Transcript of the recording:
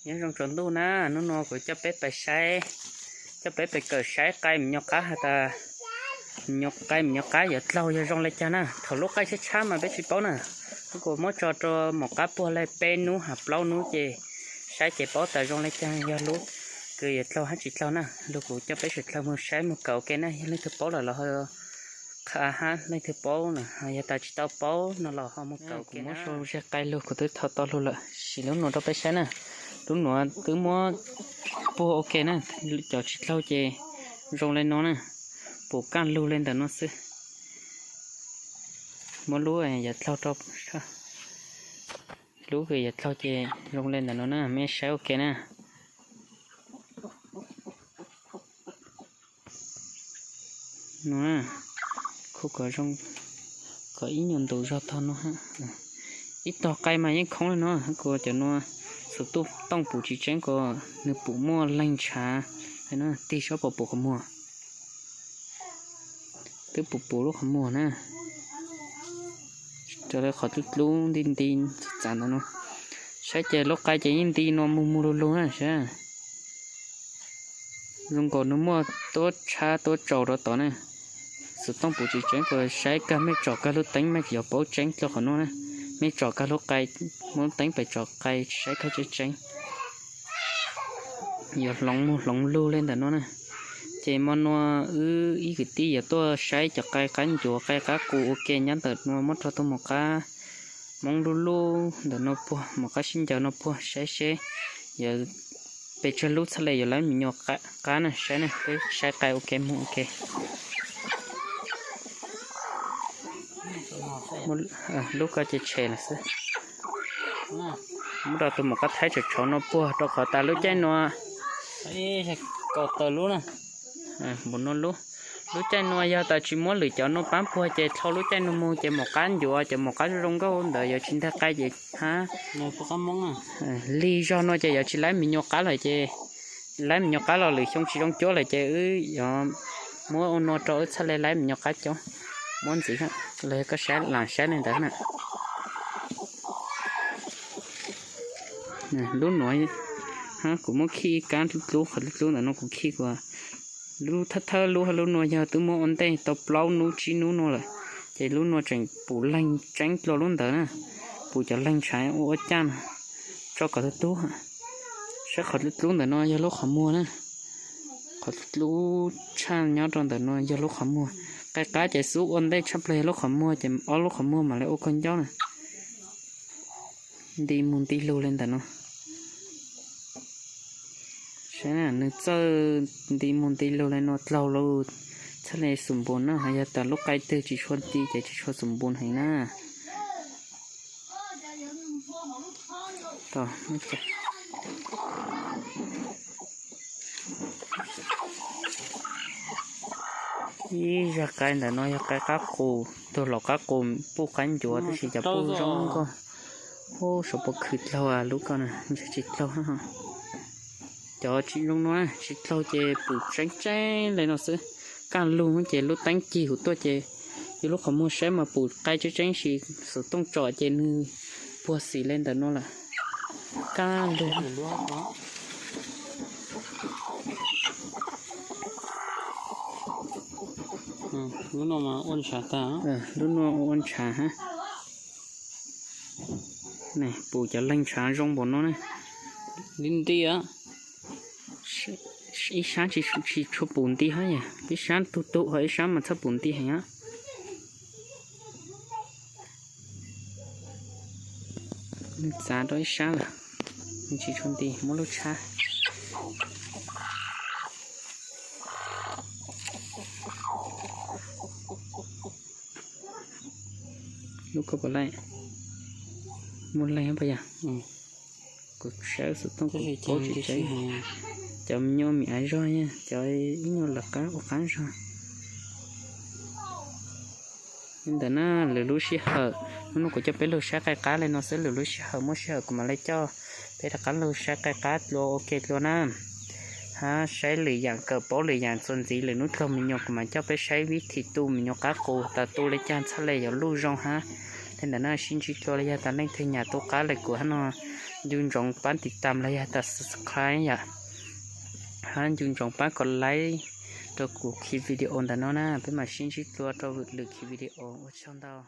Nyob zoo tsaus ntuj na, hnub no kuv coj peb pais saib, coj peb pais kawm saib qai me nyuam qab has tas me nyuam qai me nyuam qab yuav dlaug yog zoo li cas na. Thaum lub qai tshab tshab mas peb tsis paub na, kuv muab tso rau maum qab puag li peb hnub hab plaub hnub ces saib ces paub tas zoo li cas yog lub kws yuav dlaug hab tsis dlaug na. Lug kuv coj peb sawv dlaug mus saib mus kawm ua ke na, yog leej twg paub lawm los ho qha hab leej twg paub na, yog tas tsis tau paub no los ho mus kawm ua ke. Kuv muab sau zaj qai lug kuv twb thaij tau lug lawm, sim lub nuav rau peb saib na. Lub nuav twb muab puag ua ke na, cov tsis dlaug ces zoo li no na, pum kaj lug li ntawm no xwb. Muab lub yuav dlaug rau, lub kws yuav dlaug ces zoo li ntawm no na, mej saib ua ke na. No, khuj kom zoo, kom ib nyuag ntus zog tog no. Ib tog qai mas yeej khoob li no, kuv cov nua xum tuj tooj pum tsis tseeb kuv, nws pum muaj leeg ntshav, tig saib puas pum qhov muag. Twb pum pum lub qhov muag na. Raws li qhov dlub dlub nti nti txav ntawm no, saib ces lub qai ces yeej nti no mus mus lug lug na saib. Zoo nkaus nws muaj tuab tshab tuab tsaus rau tod na. Xov tooj pum tsis tseeb kuv saib kag mej tsom kag lub teeb mej yuav paub tseeb dlua qhov no na. Mej tsom kag lub qai, muab lub teeb pem tsom qai saib kag tseeb tseeb. Yuav hloov mus hloov lug li ntawm no na. Ces mo nua wb ib kwv tij yuav tuaj saib cov qai qab ncuav qai qab qus ua ke nyob ntawm no muab rau tus maum qab Hmoob lub lub ntawm no puag, maum qab sib ncaws no puag saib seb yuav pes tsawg lub txhaj le yuav laib me nyuam qab na, saib na, peb saib qai ua ke mus ua ke. Lub ko ces tshem lawm xwb. Muab rau tus maum qab thaib tshauv tshauv no puag rau qhov tas lub caij nua, npaum no lub, lub caij nua yog tas tsis muab lwm cov nua pab puag ces dlhau lub caij nua mus ces maum qab ncuav cov maum qab zoo zoo nkauj ntawd yuav tsis ntag qai ces hab. Lig zog no ces yuav tsis laib me nyuam qab lawm ces, laib me nyuam qab los lwm xyoo tsis zoo cuab lawm ces wb yuav muab ua nua rau wb txhaj le laib me nyuam qab coob. Muab ntxiv los yog koj saib lam saib li ntawd na. Lub nuav, kuv muab khij ib kab dlub dlub, qhov dlub dlub ntawm no kuv khij kuv, lub thawj thawj lub hab lub nua yog twb muab ua ntej tau plaub hnub tsib hnub nua lawm, ces lub nua tseem pum leeg tseeb dlua lub ntawd na, pum cov leeg ntshav ua ua caj no, tso kom tub tub. Saib qhov dlub dlub ntawm no yog lub qhov muag na, qhov dlub dlub tshaj nyob rau ntawm no yog lub qhov muag. Qai qab ces xub ua ntej tshaj plaws yog lub qhov muag ces ob lub qhov muag mam li ua koj ncauj na. Nti mus nti lug li ntawm no. Saib na, nws txawj nti mus nti lug li no dlaug lug txhaj le xum npus na, ho yog tas lub qai twg tsis tshua nti ces tsis tshua xum npus heev na. Ib zag qai ntawm no yog qai qab qus, tug laus qab qus puj qab ncuav tab sis cov puj zoo nkauj. Ub, saum puas khwv dlaug lub ko na, ntshe tsis dlaug. Cov tsis zoo no tsis dlaug ces pum tseeb tseeb li no xwb. Kaj lug ces lub teeb cig huv tuaj ces yog lub qhov muag saib mas pum qai tseeb tseeb sis xov tooj tsom ces nws puag xim li ntawm no lawm. Kaj lug. Lub nua ua ua ntshav hab. Pum cov leeg ntshav zoo npaum no na. Nti nti, ib sab tsis tshua pum nti hab, ib sab tug tug ho ib sab mas txhaj pum nti heev hab. Nws txav rau ib sab lawm, nws tsis tshua nti, muab lub tshab. Lub ko puas laij? Muaj leeg puas yog? Kuv saib xov tooj kuv paub tsis tseeb. Cov me nyuam mim av zog, cov ib nyuag lawv qab ua qab zog. Li ntawd na, lwm lub sij hawm, hnub no kuv coj peb lug saib qai qab li no xwb, lwm lub sij hawm muaj sij hawm kuv mam li coj peb rov qab lug saib qai qab dlua ua ke dlua na. Hab saib lwm yaam, kawm paub lwm yaam txuas ntxiv, lwm hnub dlua me nyuam kuv mam coj peb saib vib thim tu me nyuam qab qus tas tu li cas txhaj le yuav luj zoo hab. Li ntawd na, sib ntsib dlua li yog tas leej twg nyam tu qab le kuv hab no, Nco ntsoov pab tiv tam los yog tas subscribe yom, hab nco ntsoov pab kom like rau kuv khi video ntawm no na. Peb mam sib ntsib dua rau lwm khi video, ua tsaug ntau.